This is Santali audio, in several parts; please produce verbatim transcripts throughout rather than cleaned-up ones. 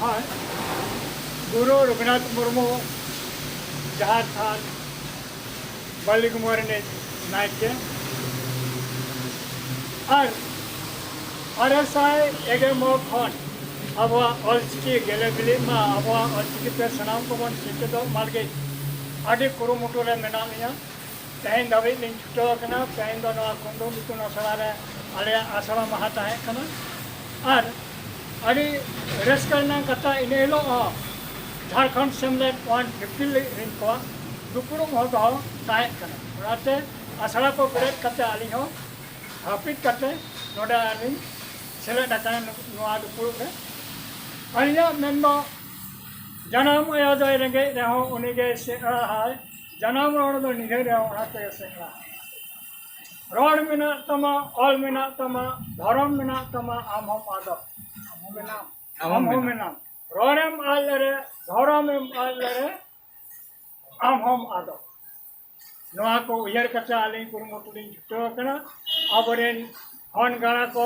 ᱦᱳᱭ, ᱜᱩᱨᱩ ᱨᱚᱜᱷᱩᱱᱟᱛᱷ ᱢᱩᱨᱢᱩ ᱡᱟᱦᱮᱨ ᱛᱷᱟᱱ ᱵᱟᱹᱞᱤᱜᱩᱢᱟᱹ ᱨᱤᱱᱤᱡ ᱱᱟᱭᱠᱮ, ᱟᱨ ᱟᱨᱮ ᱥᱟᱭ ᱮᱜᱮ ᱢᱚ ᱠᱷᱚᱱ ᱟᱵᱚᱣᱟᱜ ᱚᱞᱪᱤᱠᱤ ᱜᱮᱞᱮ ᱵᱤᱞᱤᱜ ᱢᱟ, ᱟᱵᱚᱣᱟᱜ ᱚᱞᱪᱤᱠᱤ ᱛᱮ ᱥᱟᱱᱟᱢ ᱠᱚᱵᱚᱱ ᱥᱮᱪᱮᱫᱚᱜ ᱢᱟ ᱞᱟᱹᱜᱤᱫ ᱟᱹᱰᱤ ᱠᱩᱨᱩᱢᱩᱴᱩ ᱨᱮ ᱢᱮᱱᱟᱜ ᱞᱤᱧᱟ᱾ ᱛᱮᱦᱮᱧ ᱫᱷᱟᱹᱵᱤᱡ ᱞᱤᱧ ᱪᱷᱩᱴᱟᱹᱣ ᱟᱠᱟᱱᱟ᱾ ᱛᱮᱦᱮᱧ ᱫᱚ ᱱᱚᱣᱟ ᱠᱩᱱᱰᱩᱝ ᱤᱛᱩᱱ ᱟᱥᱲᱟ ᱨᱮ ᱟᱞᱮᱭᱟᱜ ᱟᱥᱲᱟ ᱢᱟᱦᱟ ᱛᱟᱦᱮᱸ ᱠᱟᱱᱟ᱾ ᱟᱨ ᱟᱹᱰᱤ ᱨᱟᱹᱥᱠᱟᱹ ᱨᱮᱱᱟᱜ ᱠᱟᱛᱷᱟ, ᱤᱱᱟᱹ ᱦᱤᱞᱳᱜ ᱦᱚᱸ ᱡᱷᱟᱲᱠᱷᱚᱸᱰ ᱥᱮᱢᱞᱮᱫ ᱚᱣᱟᱱ ᱯᱷᱤᱯᱴᱤ ᱨᱤᱱ ᱠᱚᱣᱟᱜ ᱫᱩᱯᱲᱩᱵ ᱦᱚᱸ ᱫᱚᱦᱚ ᱛᱟᱦᱮᱸ ᱠᱟᱱᱟ᱾ ᱚᱱᱟᱛᱮ ᱟᱥᱲᱟ ᱠᱚ ᱵᱮᱨᱮᱫ ᱠᱟᱛᱮ ᱟᱹᱞᱤᱧ ᱦᱚᱸ ᱦᱟᱹᱯᱤᱫ ᱠᱟᱛᱮ ᱱᱚᱰᱮ ᱟᱹᱞᱤᱧ ᱥᱮᱞᱮᱫ ᱟᱠᱟᱱᱟ ᱱᱚᱣᱟ ᱫᱩᱯᱲᱩᱵ ᱨᱮ᱾ ᱟᱹᱞᱤᱧᱟᱜ ᱢᱮᱱ ᱫᱚ, ᱡᱟᱱᱟᱢ ᱟᱭᱳ ᱫᱚᱭ ᱨᱮᱸᱜᱮᱡ ᱨᱮᱦᱚᱸ ᱩᱱᱤ ᱜᱮ ᱥᱮᱬᱟᱦᱟᱭ, ᱡᱟᱱᱟᱢ ᱨᱚᱲ ᱫᱚ ᱱᱤᱫᱷᱟᱹᱱ ᱨᱮᱦᱚᱸ ᱚᱱᱟ ᱛᱮᱜᱮ ᱥᱮᱬᱟ᱾ ᱨᱚᱲ ᱢᱮᱱᱟᱜ ᱛᱟᱢᱟ, ᱚᱞ ᱢᱮᱱᱟᱜ ᱛᱟᱢᱟ, ᱫᱷᱚᱨᱚᱢ ᱢᱮᱱᱟᱜ ᱛᱟᱢᱟ, ᱟᱢ ᱦᱚᱸᱢ ᱟᱫᱚᱜ᱾ ᱟᱢ ᱦᱚᱸ ᱢᱮᱱᱟᱢ᱾ ᱟᱢ ᱦᱚᱸ ᱟᱢ ᱦᱚᱸ ᱢᱮᱱᱟᱢ᱾ ᱢᱮᱱᱟᱢ᱾ ᱨᱚᱲᱮᱢ ᱟᱫ ᱞᱮᱨᱮ, ᱫᱷᱚᱨᱚᱢᱮᱢ ᱟᱫ ᱞᱮᱨᱮ, ᱟᱢ ᱦᱚᱸᱢ ᱟᱫᱚᱜ᱾ ᱱᱚᱣᱟ ᱠᱚ ᱩᱭᱦᱟᱹᱨ ᱠᱟᱛᱮ ᱟᱹᱞᱤᱧ ᱠᱩᱨᱩᱢᱩᱴᱩ ᱞᱤᱧ ᱪᱷᱩᱴᱟᱹᱣ ᱟᱠᱟᱱᱟ᱾ ᱟᱵᱚᱨᱮᱱ ᱦᱚᱱ ᱜᱟᱬᱟ ᱠᱚ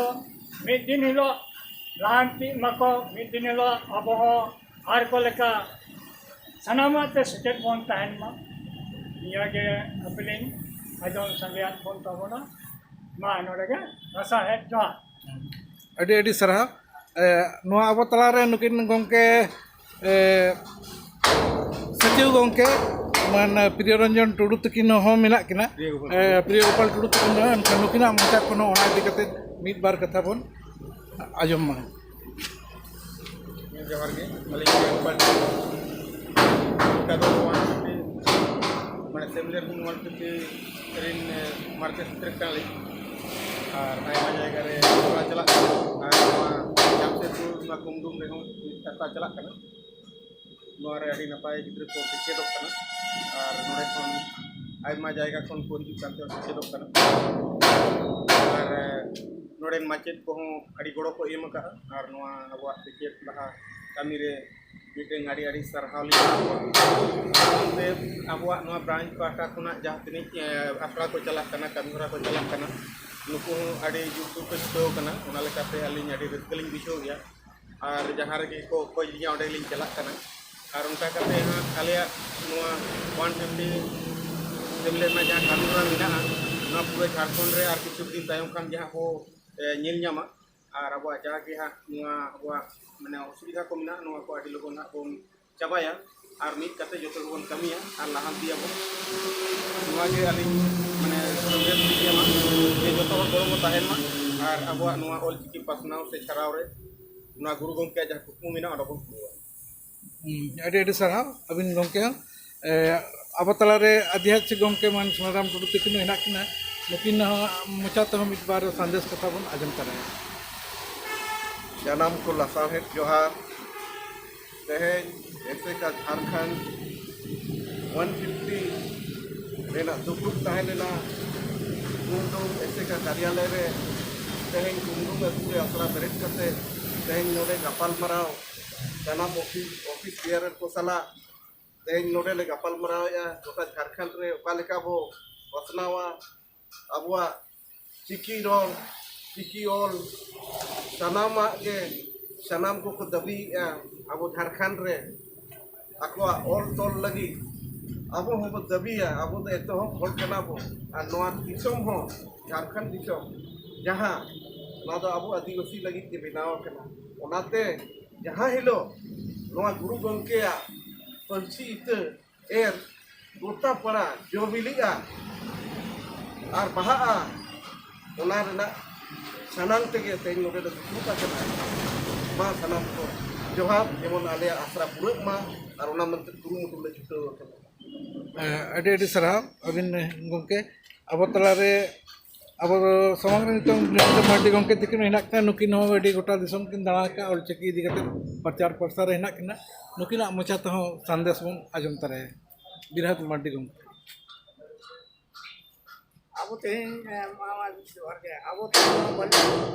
ᱢᱤᱫ ᱫᱤᱱ ᱦᱤᱞᱳᱜ ᱞᱟᱦᱟᱱᱛᱤᱜ ᱢᱟᱠᱚ, ᱢᱤᱫ ᱫᱤᱱ ᱦᱤᱞᱳᱜ ᱟᱵᱚ ᱦᱚᱸ ᱟᱨ ᱠᱚ ᱞᱮᱠᱟ ᱥᱟᱱᱟᱢᱟᱜ ᱛᱮ ᱥᱮᱪᱮᱫ ᱵᱚᱱ ᱛᱟᱦᱮᱱ ᱢᱟ᱾ ᱱᱤᱭᱟᱹ ᱜᱮ ᱟᱹᱵᱤᱱᱤᱧ ᱟᱸᱡᱚᱢ ᱥᱟᱸᱜᱮᱭᱟᱫ ᱵᱚᱱ ᱛᱟᱵᱚᱱᱟ᱾ ᱢᱟ ᱱᱚᱰᱮ ᱜᱮ ᱞᱟᱥᱟᱲᱦᱮᱫ ᱡᱚᱦᱟᱨ᱾ ᱟᱹᱰᱤ ᱟᱹᱰᱤ ᱥᱟᱨᱦᱟᱣ᱾ ᱮ, ᱱᱚᱣᱟ ᱟᱵᱚ ᱛᱟᱞᱟᱨᱮ ᱱᱩᱠᱤᱱ ᱜᱚᱢᱠᱮ, ᱮ, ᱥᱚᱪᱤᱵᱽ ᱜᱚᱢᱠᱮ ᱢᱟᱱ ᱯᱨᱤᱭᱚ ᱨᱚᱧᱡᱚᱱ ᱴᱩᱰᱩ ᱛᱟᱹᱠᱤᱱ ᱦᱚᱸ ᱢᱮᱱᱟᱜ ᱠᱤᱱᱟ᱾ ᱯᱨᱤᱭᱚ ᱜᱳᱯᱟᱞ ᱮ, ᱴᱩᱰᱩ᱾ ᱯᱨᱤᱭᱚ ᱜᱳᱯᱟᱞ ᱴᱩᱰᱩ ᱛᱟᱹᱠᱤᱱ ᱦᱚᱸ, ᱮᱱᱠᱷᱟᱱ ᱱᱩᱠᱤᱱᱟᱜ ᱢᱚᱪᱟ ᱠᱷᱚᱱ ᱦᱚᱸ ᱚᱱᱟ ᱤᱫᱤ ᱠᱟᱛᱮ ᱢᱤᱫ ᱵᱟᱨ ᱠᱟᱛᱷᱟ ᱵᱚᱱ ᱟᱸᱡᱚᱢ ᱢᱟ᱾ ᱡᱚᱦᱟᱨ ᱜᱮ, ᱟᱹᱞᱤᱧ ᱯᱨᱤᱭᱚ ᱜᱳᱯᱟᱞ ᱴᱩᱰᱩ᱾ ᱚᱱᱠᱟ ᱫᱚ ᱱᱚᱣᱟ ᱢᱟᱱᱮ ᱥᱮᱢᱞᱮᱫ ᱱᱚᱣᱟ ᱨᱤᱱ, ᱮ, ᱢᱟᱨᱠᱮᱴ ᱥᱮᱠᱨᱮᱴᱟᱨᱤ ᱠᱟᱱᱟᱞᱤᱧ᱾ ᱟᱨ ᱟᱭᱢᱟ ᱡᱟᱭᱜᱟ ᱨᱮ ᱜᱟᱯᱟᱞ ᱪᱟᱞᱟᱜ ᱠᱟᱱᱟ᱾ ᱟᱨ ᱱᱚᱣᱟ ᱡᱟᱢᱥᱮᱫᱽᱯᱩᱨ, ᱱᱚᱣᱟ ᱠᱩᱢᱰᱩᱢ ᱨᱮᱦᱚᱸ ᱢᱤᱫ ᱠᱟᱛᱷᱟ ᱪᱟᱞᱟᱜ ᱠᱟᱱᱟ᱾ ᱱᱚᱣᱟ ᱨᱮ ᱟᱹᱰᱤ ᱱᱟᱯᱟᱭ ᱜᱤᱫᱽᱨᱟᱹ ᱠᱚ ᱥᱮᱪᱮᱫᱚᱜ ᱠᱟᱱᱟ᱾ ᱟᱨ ᱱᱚᱰᱮ ᱠᱷᱚᱱ ᱟᱭᱢᱟ ᱡᱟᱭᱜᱟ ᱠᱷᱚᱱ ᱠᱚ ᱦᱤᱡᱩᱜ ᱠᱟᱱ ᱛᱮ ᱥᱮᱪᱮᱫᱚᱜ ᱠᱟᱱᱟ᱾ ᱟᱨ, ᱮ, ᱱᱚᱰᱮᱱ ᱢᱟᱪᱮᱫ ᱠᱚᱦᱚᱸ ᱟᱹᱰᱤ ᱜᱚᱲᱚ ᱠᱚ ᱮᱢ ᱟᱠᱟᱫᱼᱟ᱾ ᱟᱨ ᱱᱚᱣᱟ ᱟᱵᱚᱣᱟᱜ ᱥᱮᱪᱮᱫ ᱞᱟᱦᱟ ᱠᱟᱹᱢᱤ ᱨᱮ ᱢᱤᱫᱴᱮᱱ ᱟᱹᱰᱤ ᱟᱹᱰᱤ ᱥᱟᱨᱦᱟᱣ ᱞᱤᱧ ᱮᱢᱟ ᱠᱚᱣᱟ᱾ ᱥᱟᱶᱛᱮ ᱟᱵᱚᱣᱟᱜ ᱱᱚᱣᱟ ᱵᱨᱟᱧᱪ ᱯᱟᱦᱴᱟ ᱠᱷᱚᱱᱟᱜ ᱡᱟᱦᱟᱸ ᱛᱤᱱᱟᱹᱜ, ᱮ, ᱟᱥᱲᱟ ᱠᱚ ᱪᱟᱞᱟᱜ ᱠᱟᱱᱟ, ᱠᱟᱹᱢᱤ ᱦᱚᱨᱟ ᱠᱚ ᱪᱟᱞᱟᱜ ᱠᱟᱱᱟ, ᱱᱩᱠᱩ ᱦᱚᱸ ᱟᱹᱰᱤ ᱡᱳᱨᱥᱳᱨ ᱠᱚ ᱪᱷᱩᱴᱟᱹᱣ ᱠᱟᱱᱟ᱾ ᱚᱱᱟ ᱞᱮᱠᱟᱛᱮ ᱟᱹᱞᱤᱧ ᱟᱹᱰᱤ ᱨᱟᱹᱥᱠᱟᱹ ᱞᱤᱧ ᱵᱩᱡᱷᱟᱹᱣ ᱜᱮᱭᱟ᱾ ᱟᱨ ᱡᱟᱦᱟᱸ ᱨᱮᱜᱮ ᱠᱚ ᱠᱷᱚᱡᱽ ᱞᱤᱧᱟ, ᱚᱸᱰᱮ ᱞᱤᱧ ᱪᱟᱞᱟᱜ ᱠᱟᱱᱟ᱾ ᱟᱨ ᱚᱱᱠᱟ ᱠᱟᱛᱮ ᱦᱟᱸᱜ ᱟᱞᱮᱭᱟᱜ ᱱᱚᱣᱟ ᱚᱣᱟᱱ ᱯᱷᱤᱯᱴᱤ ᱥᱮᱢᱞᱮᱫ ᱨᱮᱱᱟᱜ ᱡᱟᱦᱟᱸ ᱠᱟᱹᱢᱤ ᱦᱚᱨᱟ ᱢᱮᱱᱟᱜᱼᱟ, ᱱᱚᱣᱟ ᱯᱩᱨᱟᱹ ᱡᱷᱟᱲᱠᱷᱚᱸᱰ ᱨᱮ ᱟᱨ ᱠᱤᱪᱷᱩ ᱫᱤᱱ ᱛᱟᱭᱚᱢ ᱠᱷᱟᱱ ᱜᱮ ᱦᱟᱸᱜ ᱵᱚ, ᱮ, ᱧᱮᱞ ᱧᱟᱢᱟ᱾ ᱟᱨ ᱟᱵᱚᱣᱟᱜ ᱡᱟᱦᱟᱸ ᱜᱮ ᱦᱟᱸᱜ ᱱᱚᱣᱟ ᱟᱵᱚᱣᱟᱜ ᱢᱟᱱᱮ ᱚᱥᱩᱵᱤᱫᱷᱟ ᱠᱚ ᱢᱮᱱᱟᱜᱼᱟ, ᱱᱚᱣᱟ ᱠᱚ ᱟᱹᱰᱤ ᱞᱚᱜᱚᱱ ᱦᱟᱸᱜ ᱵᱚᱱ ᱪᱟᱵᱟᱭᱟ᱾ ᱟᱨ ᱢᱤᱫ ᱠᱟᱛᱮ ᱡᱚᱛᱚ ᱜᱮᱵᱚᱱ ᱠᱟᱹᱢᱤᱭᱟ ᱟᱨ ᱞᱟᱦᱟᱱᱛᱤᱭᱟᱵᱚᱱ᱾ ᱱᱚᱣᱟ ᱜᱮ ᱟᱹᱞᱤᱧ ᱢᱟᱱᱮ ᱥᱚᱱᱫᱮᱥ ᱞᱤᱧ ᱮᱢᱟ ᱡᱮ ᱡᱚᱛᱚ ᱦᱚᱲ ᱜᱚᱲᱚ ᱵᱚᱱ ᱛᱟᱦᱮᱱ ᱢᱟ ᱟᱨ ᱟᱵᱚᱣᱟᱜ ᱱᱚᱣᱟ ᱚᱞᱪᱤᱠᱤ ᱯᱟᱥᱱᱟᱣ ᱥᱮ ᱪᱷᱟᱨᱟᱣ ᱨᱮ ᱱᱚᱣᱟ ᱜᱩᱨᱩ ᱜᱚᱢᱠᱮᱭᱟᱜ ᱡᱟᱦᱟᱸ ᱠᱩᱠᱢᱩ ᱢᱮᱱᱟᱜᱼᱟ, ᱚᱱᱟ ᱵᱚᱱ ᱯᱩᱨᱟᱹᱣᱟ᱾ ᱦᱩᱸ, ᱟᱹᱰᱤ ᱟᱹᱰᱤ ᱥᱟᱨᱦᱟᱣ ᱟᱹᱵᱤᱱ ᱜᱚᱢᱠᱮ ᱦᱚᱸ᱾ ᱮ, ᱟᱵᱚ ᱛᱟᱞᱟᱨᱮ ᱟᱹᱫᱤᱦᱟᱪ ᱜᱚᱢᱠᱮ ᱢᱟᱱ ᱥᱩᱱᱟᱨᱟᱢ ᱴᱩᱰᱩ ᱛᱟᱹᱠᱤᱱ ᱦᱚᱸ ᱦᱮᱱᱟᱜ ᱠᱤᱱᱟ᱾ ᱱᱩᱠᱤᱱ ᱦᱚᱸ ᱢᱚᱪᱟ ᱛᱮᱦᱚᱸ ᱢᱤᱫ ᱵᱟᱨ ᱥᱟᱸᱫᱮᱥ ᱠᱟᱛᱷᱟ ᱵᱚᱱ ᱟᱸᱡᱚᱢ ᱛᱟᱨᱟᱭᱟ᱾ ᱡᱟᱱᱟᱢ ᱠᱚ ᱞᱟᱥᱟᱲᱦᱮᱫ ᱡᱚᱦᱟᱨ᱾ ᱛᱮᱦᱮᱧ ᱮᱥᱮᱠᱟ ᱡᱷᱟᱲᱠᱷᱚᱸᱰ ᱚᱣᱟᱱ ᱯᱷᱤᱯᱴᱤ ᱨᱮᱱᱟᱜ ᱫᱩᱯᱩᱲ ᱛᱟᱦᱮᱸ ᱞᱮᱱᱟ᱾ ᱠᱩᱢᱰᱩᱢ ᱮᱥᱮᱠᱟ ᱠᱟᱨᱭᱟᱞᱚᱭ ᱨᱮ ᱛᱮᱦᱮᱧ ᱠᱩᱢᱰᱩᱢ ᱟᱹᱛᱩ ᱨᱮ ᱟᱥᱲᱟ ᱵᱮᱨᱮᱫ ᱠᱟᱛᱮ ᱛᱮᱦᱮᱧ ᱱᱚᱰᱮ ᱜᱟᱯᱟᱞ ᱢᱟᱨᱟᱣ ᱥᱟᱱᱟᱢ ᱚᱯᱷᱤᱥ, ᱚᱯᱷᱤᱥ ᱵᱤᱭᱟᱨᱟᱨ ᱠᱚ ᱥᱟᱞᱟᱜ ᱛᱮᱦᱮᱧ ᱱᱚᱰᱮ ᱞᱮ ᱜᱟᱯᱟᱞ ᱢᱟᱨᱟᱣᱮᱫᱼᱟ ᱜᱚᱴᱟ ᱡᱷᱟᱲᱠᱷᱚᱸᱰ ᱨᱮ ᱚᱠᱟ ᱞᱮᱠᱟ ᱵᱚ ᱯᱟᱥᱱᱟᱣᱟ ᱟᱵᱚᱣᱟᱜ ᱪᱤᱠᱤ ᱨᱚᱲ, ᱪᱤᱠᱤ ᱚᱞ, ᱥᱟᱱᱟᱢᱟᱜ ᱜᱮ ᱥᱟᱱᱟᱢ ᱠᱚᱠᱚ ᱫᱟᱹᱵᱤᱭᱮᱫᱼᱟ ᱟᱵᱚ ᱡᱷᱟᱲᱠᱷᱚᱸᱰ ᱨᱮ ᱟᱠᱚᱣᱟᱜ ᱚᱞ ᱛᱚᱞ ᱞᱟᱹᱜᱤᱫ᱾ ᱟᱵᱚ ᱦᱚᱸᱵᱚ ᱫᱟᱹᱵᱤᱭᱟ, ᱟᱵᱚ ᱫᱚ ᱮᱛᱚᱦᱚᱵ ᱦᱚᱲ ᱠᱟᱱᱟ ᱵᱚ᱾ ᱟᱨ ᱱᱚᱣᱟ ᱫᱤᱥᱚᱢ ᱦᱚᱸ, ᱡᱷᱟᱲᱠᱷᱚᱸᱰ ᱫᱤᱥᱚᱢ, ᱡᱟᱦᱟᱸ ᱱᱚᱣᱟ ᱫᱚ ᱟᱵᱚ ᱟᱹᱫᱤᱵᱟᱹᱥᱤ ᱞᱟᱹᱜᱤᱫ ᱜᱮ ᱵᱮᱱᱟᱣ ᱟᱠᱟᱱᱟ᱾ ᱚᱱᱟᱛᱮ ᱡᱟᱦᱟᱸ ᱦᱤᱞᱳᱜ ᱱᱚᱣᱟ ᱜᱩᱨᱩ ᱜᱚᱢᱠᱮᱭᱟᱜ ᱯᱟᱹᱧᱪᱤ ᱤᱛᱟᱹ ᱮᱨ ᱜᱚᱴᱟ ᱯᱟᱲᱟ ᱡᱚ ᱵᱤᱞᱤᱜᱼᱟ ᱟᱨ ᱵᱟᱦᱟᱜᱼᱟ, ᱚᱱᱟ ᱨᱮᱱᱟᱜ ᱥᱟᱱᱟᱢ ᱛᱮᱜᱮ ᱛᱮᱦᱮᱧ ᱱᱚᱰᱮ ᱫᱚ ᱫᱩᱯᱲᱩᱵ ᱟᱠᱟᱱᱟ᱾ ᱢᱟ ᱥᱟᱱᱟᱢ ᱠᱚ ᱡᱚᱦᱟᱨ, ᱡᱮᱢᱚᱱ ᱟᱞᱮᱭᱟᱜ ᱟᱥᱨᱟ ᱯᱩᱨᱟᱹᱜ ᱢᱟ, ᱟᱨ ᱚᱱᱟ ᱢᱮᱱᱛᱮ ᱠᱩᱨᱩᱢᱩᱴᱩ ᱞᱮ ᱪᱷᱩᱴᱟᱹᱣ ᱟᱠᱟᱱᱟ᱾ ᱦᱮᱸ, ᱟᱹᱰᱤ ᱟᱹᱰᱤ ᱥᱟᱨᱦᱟᱣ ᱟᱹᱵᱤᱱ ᱜᱚᱢᱠᱮ᱾ ᱟᱵᱚ ᱛᱟᱞᱟᱨᱮ ᱟᱵᱚ ᱥᱟᱢᱟᱝ ᱨᱮ ᱱᱤᱛᱚᱝ ᱵᱤᱨᱟᱴ ᱢᱟᱨᱰᱤ ᱜᱚᱢᱠᱮ ᱛᱟᱹᱠᱤᱱ ᱦᱮᱱᱟᱜ ᱠᱤᱱᱟ᱾ ᱱᱩᱠᱤᱱ ᱦᱚᱸ ᱟᱹᱰᱤ ᱜᱚᱴᱟ ᱫᱤᱥᱚᱢ ᱠᱤᱱ ᱫᱟᱬᱟ ᱟᱠᱟᱫᱼᱟ, ᱚᱞᱪᱤᱠᱤ ᱤᱫᱤ ᱠᱟᱛᱮ ᱯᱨᱚᱪᱟᱨ ᱯᱨᱚᱥᱟᱨ ᱨᱮ ᱦᱮᱱᱟᱜ ᱠᱤᱱᱟ᱾ ᱱᱩᱠᱤᱱᱟᱜ ᱢᱚᱪᱟ ᱛᱮᱦᱚᱸ ᱥᱟᱸᱫᱮᱥ ᱵᱚᱱ ᱟᱸᱡᱚᱢ ᱛᱟᱨᱟᱭᱟ᱾ ᱵᱤᱨᱟᱴ ᱢᱟᱨᱰᱤ ᱜᱚᱢᱠᱮ᱾ ᱟᱵᱚ ᱛᱮᱦᱮᱧ, ᱮ, ᱢᱟ, ᱢᱟ, ᱡᱚᱦᱟᱨ ᱜᱮ᱾ ᱟᱵᱚ ᱛᱮᱦᱮᱧ ᱱᱚᱣᱟ ᱵᱟᱹᱞᱤ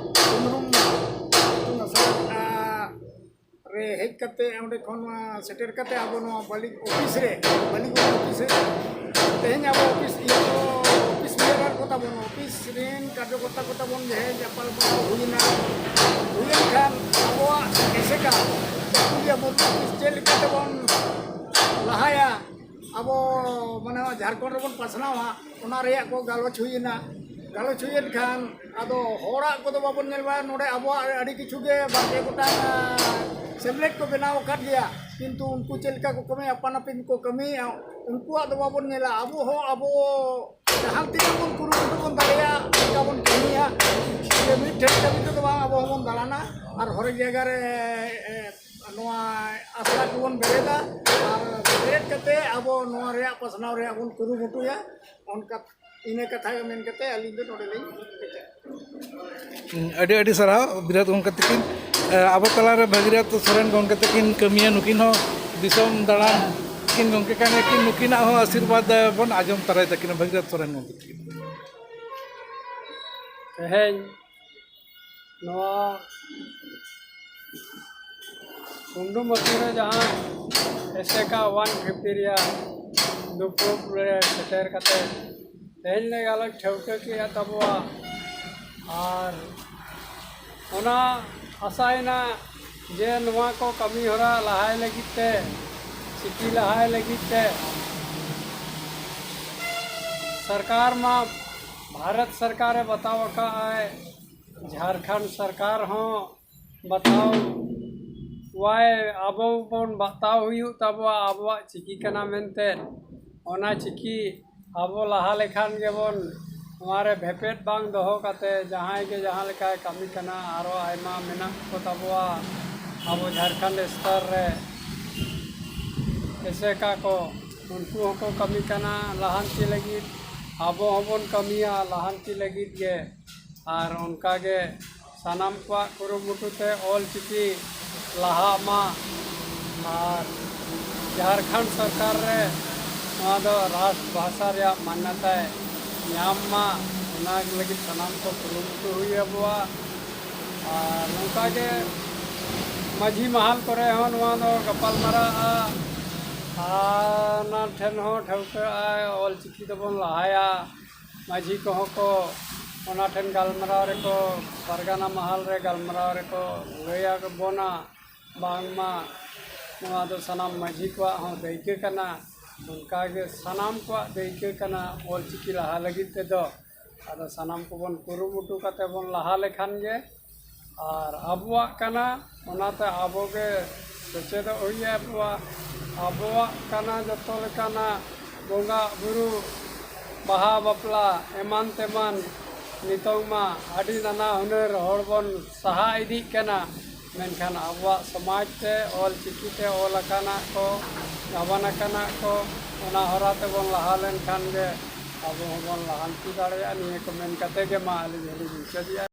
ᱩᱢᱨᱩᱢ ᱤᱛᱩᱱ ᱟᱥᱲᱟ, ᱟ, ᱨᱮ ᱦᱮᱡ ᱠᱟᱛᱮ, ᱚᱸᱰᱮ ᱠᱷᱚᱱ ᱱᱚᱣᱟ ᱥᱮᱴᱮᱨ ᱠᱟᱛᱮ ᱟᱵᱚ ᱱᱚᱣᱟ ᱵᱟᱹᱞᱤ ᱚᱯᱷᱤᱥ ᱨᱮ, ᱵᱟᱹᱞᱤ ᱚᱯᱷᱤᱥ ᱨᱮ ᱛᱮᱦᱮᱧ ᱟᱵᱚ ᱚᱯᱷᱤᱥ, ᱤᱭᱟᱹ ᱠᱚ, ᱚᱯᱷᱤᱥ ᱵᱤᱭᱟᱨᱟᱨ ᱠᱚ ᱛᱟᱵᱚᱱ ᱚᱯᱷᱤᱥ ᱨᱮᱱ ᱠᱟᱨᱡᱚᱠᱚᱨᱛᱟ ᱠᱚ ᱛᱟᱵᱚᱱ ᱡᱟᱦᱟᱸᱭ ᱧᱟᱯᱟᱢ ᱵᱟᱲᱟ ᱦᱩᱭᱮᱱᱟ, ᱦᱩᱭᱮᱱ ᱠᱷᱟᱱ ᱟᱵᱚᱣᱟᱜ ᱮᱥᱮᱠᱟ ᱪᱮᱫ ᱞᱮᱠᱟ ᱛᱮᱵᱚᱱ ᱞᱟᱦᱟᱭᱟ, ᱟᱵᱚ ᱢᱟᱱᱮ ᱡᱷᱟᱲᱠᱷᱚᱸᱰ ᱨᱮᱵᱚᱱ ᱯᱟᱥᱱᱟᱣᱟ, ᱚᱱᱟ ᱨᱮᱭᱟᱜ ᱠᱚ ᱜᱟᱞᱚᱪ ᱦᱩᱭᱮᱱᱟ᱾ ᱜᱟᱞᱚᱪ ᱦᱩᱭᱮᱱ ᱠᱷᱟᱱ ᱟᱫᱚ ᱦᱚᱲᱟᱜ ᱠᱚᱫᱚ ᱵᱟᱵᱚᱱ ᱧᱮᱞ ᱵᱟᱲᱟᱭᱟ᱾ ᱱᱚᱰᱮ ᱟᱵᱚᱣᱟᱜ ᱟᱹᱰᱤ ᱠᱤᱪᱷᱩ ᱜᱮ ᱵᱟᱨ ᱯᱮ ᱜᱚᱴᱟᱝ ᱥᱮᱢᱞᱮᱫ ᱠᱚ ᱵᱮᱱᱟᱣ ᱟᱠᱟᱫ ᱜᱮᱭᱟ, ᱠᱤᱱᱛᱩ ᱩᱱᱠᱩ ᱪᱮᱫ ᱞᱮᱠᱟ ᱠᱚ ᱠᱟᱹᱢᱤᱭᱟ, ᱟᱯᱟᱱ ᱟᱹᱯᱤᱱ ᱠᱚ ᱠᱟᱹᱢᱤᱭᱮᱫᱼᱟ, ᱩᱱᱠᱩᱣᱟᱜ ᱫᱚ ᱵᱟᱵᱚᱱ ᱧᱮᱞᱟ᱾ ᱟᱵᱚ ᱦᱚᱸ ᱟᱵᱚ ᱡᱟᱦᱟᱸ ᱛᱤᱱᱟᱹᱜ ᱵᱚᱱ ᱠᱩᱨᱩᱢᱩᱴᱩ ᱵᱚᱱ ᱫᱟᱲᱮᱭᱟᱜᱼᱟ, ᱚᱱᱠᱟ ᱵᱚᱱ ᱠᱟᱹᱢᱤᱭᱟ᱾ ᱡᱮ ᱢᱤᱫ ᱴᱷᱮᱱ ᱠᱟᱹᱢᱤ ᱛᱮᱫᱚ ᱵᱟᱝ, ᱟᱵᱚ ᱦᱚᱸᱵᱚᱱ ᱫᱟᱬᱟᱱᱟ ᱟᱨ ᱦᱚᱨᱮᱠ ᱡᱟᱭᱜᱟ ᱨᱮ, ᱮ, ᱱᱚᱣᱟ ᱟᱥᱲᱟ ᱠᱚᱵᱚᱱ ᱵᱮᱨᱮᱫᱟ ᱟᱨ ᱵᱮᱨᱮᱫ ᱠᱟᱛᱮ ᱟᱵᱚ ᱱᱚᱣᱟ ᱨᱮᱭᱟᱜ ᱯᱟᱥᱱᱟᱣ ᱨᱮᱭᱟᱜ ᱵᱚᱱ ᱠᱩᱨᱩᱢᱩᱴᱩᱭᱟ᱾ ᱚᱱᱠᱟ ᱤᱱᱟᱹ ᱠᱟᱛᱷᱟ ᱜᱮ ᱢᱮᱱ ᱠᱟᱛᱮ ᱟᱹᱞᱤᱧ ᱫᱚ ᱱᱚᱰᱮ ᱞᱤᱧ ᱠᱮᱪᱮᱫ᱾ ᱦᱩᱸ, ᱟᱹᱰᱤ ᱟᱹᱰᱤ ᱥᱟᱨᱦᱟᱣ ᱵᱤᱨᱟᱴ ᱜᱚᱢᱠᱮ ᱛᱟᱹᱠᱤᱱ᱾ ᱮ, ᱟᱵᱚ ᱛᱟᱞᱟᱨᱮ ᱵᱷᱟᱹᱜᱤᱨᱟᱛ ᱥᱚᱨᱮᱱ ᱜᱚᱢᱠᱮ ᱛᱟᱹᱠᱤᱱ ᱠᱟᱹᱢᱤᱭᱟ, ᱱᱩᱠᱤᱱ ᱦᱚᱸ ᱫᱤᱥᱚᱢ ᱫᱟᱬᱟᱱ ᱠᱤᱱ ᱜᱚᱢᱠᱮ ᱠᱟᱱ ᱜᱮᱭᱟ ᱠᱤᱱ, ᱱᱩᱠᱤᱱᱟᱜ ᱦᱚᱸ ᱟᱥᱤᱨᱵᱟᱫᱽ ᱵᱚᱱ ᱟᱸᱡᱚᱢ ᱛᱟᱨᱟᱭ ᱛᱟᱹᱠᱤᱱᱟ ᱵᱷᱟᱹᱜᱤᱨᱟᱛ ᱥᱚᱨᱮᱱ ᱜᱚᱢᱠᱮ ᱛᱟᱹᱠᱤᱱ᱾ ᱛᱮᱦᱮᱧ ᱱᱚᱣᱟ ᱠᱩᱱᱰᱩᱢ ᱟᱹᱛᱩ ᱨᱮ ᱡᱟᱦᱟᱸ ᱮᱥᱮᱠᱟ ᱚᱣᱟᱱ ᱯᱷᱤᱯᱴᱤ ᱨᱮᱭᱟᱜ ᱫᱩᱯᱲᱩᱵ ᱨᱮ ᱥᱮᱴᱮᱨ ᱠᱟᱛᱮ ᱛᱮᱦᱮᱧ ᱞᱮ ᱜᱟᱞᱚᱪ ᱴᱷᱟᱹᱣᱠᱟᱹ ᱠᱮᱫᱼᱟ ᱛᱟᱵᱚᱣᱟ᱾ ᱟᱨ ᱚᱱᱟ ᱟᱥᱟᱭᱮᱱᱟ ᱡᱮ ᱱᱚᱣᱟ ᱠᱚ ᱠᱟᱹᱢᱤ ᱦᱚᱨᱟ ᱞᱟᱦᱟᱭ ᱞᱟᱹᱜᱤᱫ ᱛᱮ, ᱪᱤᱠᱤ ᱞᱟᱦᱟᱭ ᱞᱟᱹᱜᱤᱫ ᱛᱮ ᱥᱚᱨᱠᱟᱨ ᱢᱟ, ᱵᱷᱟᱨᱚᱛ ᱥᱚᱨᱠᱟᱨᱮ ᱵᱟᱛᱟᱣ ᱟᱠᱟᱫ ᱟᱭ, ᱡᱷᱟᱲᱠᱷᱚᱸᱰ ᱥᱚᱨᱠᱟᱨ ᱦᱚᱸ ᱵᱟᱛᱟᱣ ᱣᱟᱭ, ᱟᱵᱚ ᱵᱚᱱ ᱵᱟᱛᱟᱣ ᱦᱩᱭᱩᱜ ᱛᱟᱵᱚᱣᱟ ᱟᱵᱚᱣᱟᱜ ᱪᱤᱠᱤ ᱠᱟᱱᱟ ᱢᱮᱱᱛᱮ᱾ ᱚᱱᱟ ᱪᱤᱠᱤ ᱟᱵᱚ ᱞᱟᱦᱟ ᱞᱮᱠᱷᱟᱱ ᱜᱮᱵᱚᱱ, ᱱᱚᱣᱟ ᱨᱮ ᱵᱷᱮᱯᱮᱫ ᱵᱟᱝ ᱫᱚᱦᱚ ᱠᱟᱛᱮ ᱡᱟᱦᱟᱸᱭ ᱜᱮ ᱡᱟᱦᱟᱸ ᱞᱮᱠᱟᱭ ᱠᱟᱹᱢᱤ ᱠᱟᱱᱟ, ᱟᱨᱚ ᱟᱭᱢᱟ ᱢᱮᱱᱟᱜ ᱠᱚ ᱛᱟᱵᱚᱣᱟ ᱟᱵᱚ ᱡᱷᱟᱲᱠᱷᱚᱸᱰ ᱥᱛᱚᱨ ᱨᱮ ᱮᱥᱮᱠᱟ ᱠᱚ, ᱩᱱᱠᱩ ᱦᱚᱸᱠᱚ ᱠᱟᱹᱢᱤ ᱠᱟᱱᱟ ᱞᱟᱦᱟᱱᱛᱤ ᱞᱟᱹᱜᱤᱫ, ᱟᱵᱚ ᱦᱚᱸᱵᱚᱱ ᱠᱟᱹᱢᱤᱭᱟ ᱞᱟᱦᱟᱱᱛᱤ ᱞᱟᱹᱜᱤᱫ ᱜᱮ᱾ ᱟᱨ ᱚᱱᱠᱟᱜᱮ ᱥᱟᱱᱟᱢ ᱠᱚᱣᱟᱜ ᱠᱩᱨᱩᱢᱩᱴᱩ ᱛᱮ ᱚᱞ ᱪᱤᱠᱤ ᱞᱟᱦᱟᱜ ᱢᱟ᱾ ᱟᱨ ᱡᱷᱟᱲᱠᱷᱚᱸᱰ ᱥᱚᱨᱠᱟᱨ ᱨᱮ ᱱᱚᱣᱟ ᱫᱚ ᱨᱟᱥᱴᱨ ᱵᱷᱟᱥᱟ ᱨᱮᱭᱟᱜ ᱢᱟᱱᱱᱚᱛᱟᱭ ᱧᱟᱢ ᱢᱟ, ᱚᱱᱟ ᱞᱟᱹᱜᱤᱫ ᱥᱟᱱᱟᱢ ᱠᱚ ᱠᱩᱨᱩᱢᱩᱴᱩ ᱦᱩᱭ ᱟᱵᱚᱣᱟ᱾ ᱟᱨ ᱱᱚᱝᱠᱟ ᱜᱮ ᱢᱟᱹᱡᱷᱤ ᱢᱟᱦᱟᱞ ᱠᱚᱨᱮ ᱦᱚᱸ ᱱᱚᱣᱟ ᱫᱚ ᱜᱟᱯᱟᱞ ᱢᱟᱨᱟᱜᱼᱟ᱾ ᱟᱨ ᱚᱱᱟ ᱴᱷᱮᱱ ᱦᱚᱸ ᱴᱷᱟᱹᱣᱠᱟᱹᱜᱼᱟ, ᱚᱞ ᱪᱤᱠᱤ ᱫᱚᱵᱚᱱ ᱞᱟᱦᱟᱭᱟ᱾ ᱢᱟᱹᱡᱷᱤ ᱠᱚᱦᱚᱸ ᱠᱚ ᱚᱱᱟ ᱴᱷᱮᱱ ᱜᱟᱞᱢᱟᱨᱟᱣ ᱨᱮᱠᱚ, ᱯᱟᱨᱜᱟᱱᱟ ᱢᱟᱦᱟᱞ ᱨᱮ ᱜᱟᱞᱢᱟᱨᱟᱣ ᱨᱮᱠᱚ ᱞᱟᱹᱭ ᱟᱵᱚᱱᱟ, ᱵᱟᱝᱢᱟ ᱱᱚᱣᱟ ᱫᱚ ᱥᱟᱱᱟᱢ ᱢᱟᱹᱡᱷᱤ ᱠᱚᱣᱟᱜ ᱦᱚᱸ ᱫᱟᱹᱭᱠᱟᱹ ᱠᱟᱱᱟ᱾ ᱚᱱᱠᱟᱜᱮ ᱥᱟᱱᱟᱢ ᱠᱚᱣᱟᱜ ᱫᱟᱹᱭᱠᱟᱹ ᱠᱟᱱᱟ ᱚᱞᱪᱤᱠᱤ ᱞᱟᱦᱟ ᱞᱟᱹᱜᱤᱫ ᱛᱮᱫᱚ᱾ ᱟᱫᱚ ᱥᱟᱱᱟᱢ ᱠᱚᱵᱚᱱ ᱠᱩᱨᱩᱢᱩᱴᱩ ᱠᱟᱛᱮ ᱵᱚᱱ ᱞᱟᱦᱟ ᱞᱮᱠᱷᱟᱱ ᱜᱮ, ᱟᱨ ᱟᱵᱚᱣᱟᱜ ᱠᱟᱱᱟ, ᱚᱱᱟᱛᱮ ᱟᱵᱚᱜᱮ ᱥᱮᱪᱮᱫᱚᱜ ᱦᱩᱭ ᱟᱵᱚᱣᱟ᱾ ᱟᱵᱚᱣᱟᱜ ᱠᱟᱱᱟ ᱡᱚᱛᱚ ᱞᱮᱠᱟᱱᱟᱜ ᱵᱚᱸᱜᱟ ᱵᱩᱨᱩ, ᱵᱟᱦᱟ ᱵᱟᱯᱞᱟ ᱮᱢᱟᱱ ᱛᱮᱢᱟᱱ᱾ ᱱᱤᱛᱚᱝ ᱢᱟ ᱟᱹᱰᱤ ᱱᱟᱱᱟ ᱦᱩᱱᱟᱹᱨ ᱦᱚᱲ ᱵᱚᱱ ᱥᱟᱦᱟ ᱤᱫᱤᱜ ᱠᱟᱱᱟ, ᱢᱮᱱᱠᱷᱟᱱ ᱟᱵᱚᱣᱟᱜ ᱥᱚᱢᱟᱡᱽ ᱛᱮ ᱚᱞ ᱪᱤᱠᱤ ᱛᱮ ᱚᱞ ᱟᱠᱟᱱᱟᱜ ᱠᱚ, ᱜᱟᱵᱟᱱ ᱟᱠᱟᱱᱟᱜ ᱠᱚ, ᱚᱱᱟ ᱦᱚᱨᱟ ᱛᱮᱵᱚᱱ ᱞᱟᱦᱟ ᱞᱮᱱᱠᱷᱟᱱ ᱜᱮ ᱟᱵᱚ ᱦᱚᱸᱵᱚᱱ ᱞᱟᱦᱟᱱᱛᱤ ᱫᱟᱲᱮᱭᱟᱜᱼᱟ᱾ ᱱᱤᱭᱟᱹ ᱠᱚ ᱢᱮᱱ ᱠᱟᱛᱮ ᱜᱮ ᱢᱟ ᱟᱹᱞᱤᱧ ᱦᱚᱸᱞᱤᱧ ᱢᱩᱪᱟᱹᱫᱮᱜᱼᱟ᱾